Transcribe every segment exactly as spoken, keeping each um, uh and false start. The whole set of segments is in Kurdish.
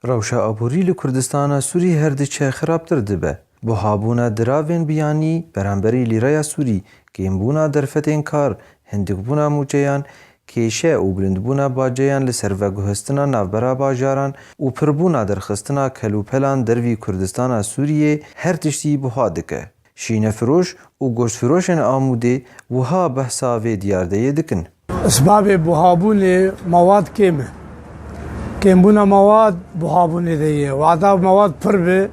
Rewşa aborî li Kurdistana Sûrî her diçe xirabtir dibe. Buhabûna diravên biyanî beramberî lîreya Sûrî, kêmbûna derfetên kar, hindikbûna mûçeyan, kêşe û bilindbûna baceyan li ser veguhestina navbera bajaran û pirbûna derxistina kelûpelan dervî Kurdistana Sûriyê her tiştî buha dike. Şînefiroş û goştfiroşên Amûdê wiha behsa vê diyardeyê dikin. Sibabê buhabûnê mewad kêm e. Kêmbûna mewad buhabûnê de ye. Wada mewad pir be,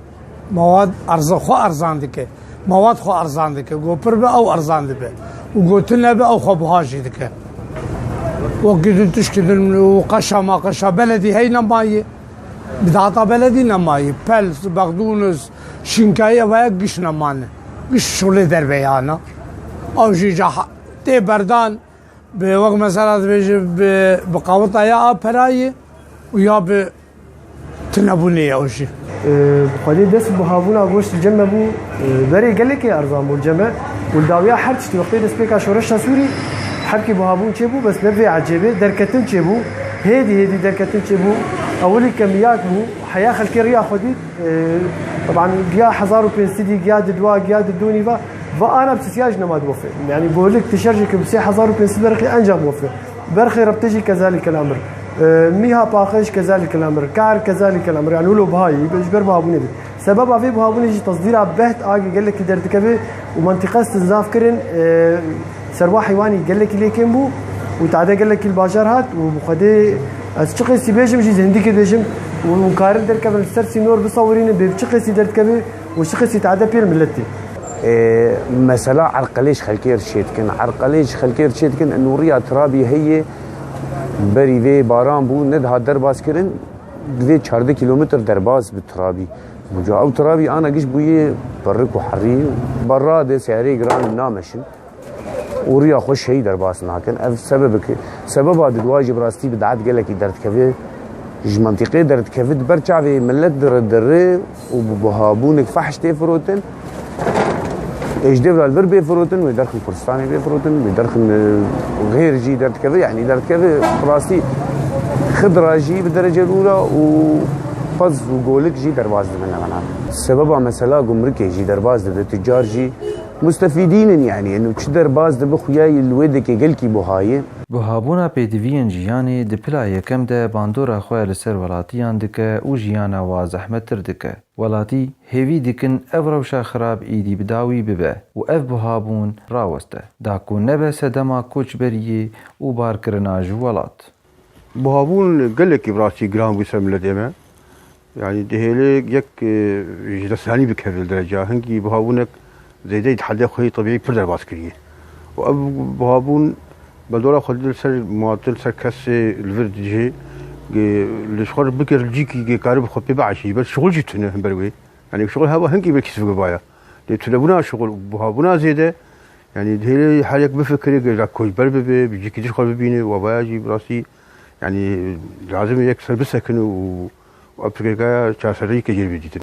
mewad erza-, xwe erzan dike. Mewad xwe erzan dike. Go pir be, ew erzan dibe. Û go tune be, ew xwe buha jî dike. Wekî din tişkî din û qeşa ma qeşa beledî hey nemaye. Bidata beledî nemaye. Pels, bexdûnis, şînkayê ev heye giş nemane. Giş şolê derve yana. Ew jî ca tê berdan. Bi wek mesela dibêje bi, bi qawita ya a perayê û ya bi tunebûnê ya o jî. Ee, Xwedê dest buhabûna goşt li cem me bû, ee, berê gelekê erzan bû li cem me û li dawiya her tiştî wextê destpêka şoreşa Sûrî hebkî buhabûn çêbû, bes ne vê ecêbê, derketin çêbû, hêdî hêdî derketin çêbû, ewilî kemiyak bû, heya xelkê riya xwe dît, Ee, teban giya hezar û pênc sedî, giya di dua, giya di dûnî va, va ana bi sisiya jî nema dibofe. Yani golik tişer jî ki bi sê hezar û pênc sed berxî encax bofe. Berxê rebtê jî kezalî kelamir. Ee, mîha paxê jî kezalî kelamir. Kar kezalî kelamir. Yani wilo bihayî, ji ber buhabûnê bî. Sebeba vê buhabûnê jî tasdîra behd agê gelekî derdikeve û mentiqe istinzaf kirin, ee, Serwa heywanî gelekî lê kêm bû û tade gelekî li bajar hat û bi Xwedê ez çi qêsî bêjim jî hindikê dibêjim û hûn karin derkevin li ser sînor bisawirînin bê bi çi qêsî derdikeve û çi qêsî tade pê li miletê. Ê, mesela erqelê ji xelkê re çê dikin. Erqelê ji xelkê re çê dikin, nûriya tirabî heye, berî vê baran bû, nedihat derbas kirin, divê çardeh kîlometr derbas bi tirabî. Buca ew tirabî ana giş bûye perik û herî, berra de seherê giran nameşin. û riya xwe şehî derbas nakin. Ev sebebek, sebeba di duwa jî bi rastî bi dad gelekî derdikeve, ji mentiqê derdikeve, di ber çavê millet dire dire û bi buhabûnek fehş tê firotin. Ê ji devra li vir bê firotin, wê derxin Kurdistanê bê firotin, wê derxin, e, xêr jî derdikeve, yanî derdikeve bi rastî xidra jî bi derece lûra û pez û golik jî derbas dibin hemen. Sebeba mesela gumrikê jî derbas dibe, tucar jî Mustefîdîn in, yanî eno çi derbas dibe xuya yî li wê deke gelkî buha ye. Buhabûna pêdiviyên jiyanê di pila yekem de bandora xwe li ser welatiyan dike û jiyana wa zehmettir dike. Welatî hêvî dikin ev rewşa xirab îdî bi dawî bibe û ev buhabûn raweste, da ku nebe sedema koçberiyê û barkirina ji welat. Buhabûn gelekî bi rastî giran bû ser miletê me. Yanî dihêlê yek, e, ji desthilanî bikeve li dereca. Hinkî buhabûnek zêdeyî di hedê xwe yê tebîî pir derbas kiriye. Û ev buhabûn bandora xwe dide li ser muwatin, li ser kesê li vir dijê, e, li ji xwe bike li cîkî ke karibe xwe pê biaşî. Ber şixul jî tune hember wê. Yanî şixul heba hinkî belkî sivgibaya. Lê tunebûna şixul û buhabûna zêde, yanî dihêlê her yek bifikire ke ja koçber bibe, bi cîkî din xwe bibîne, û avaya jî bi rastî, yanî lazim e yek ser bisekine û, û ev pirsgirêka çareseriyeke jê re bidîtin.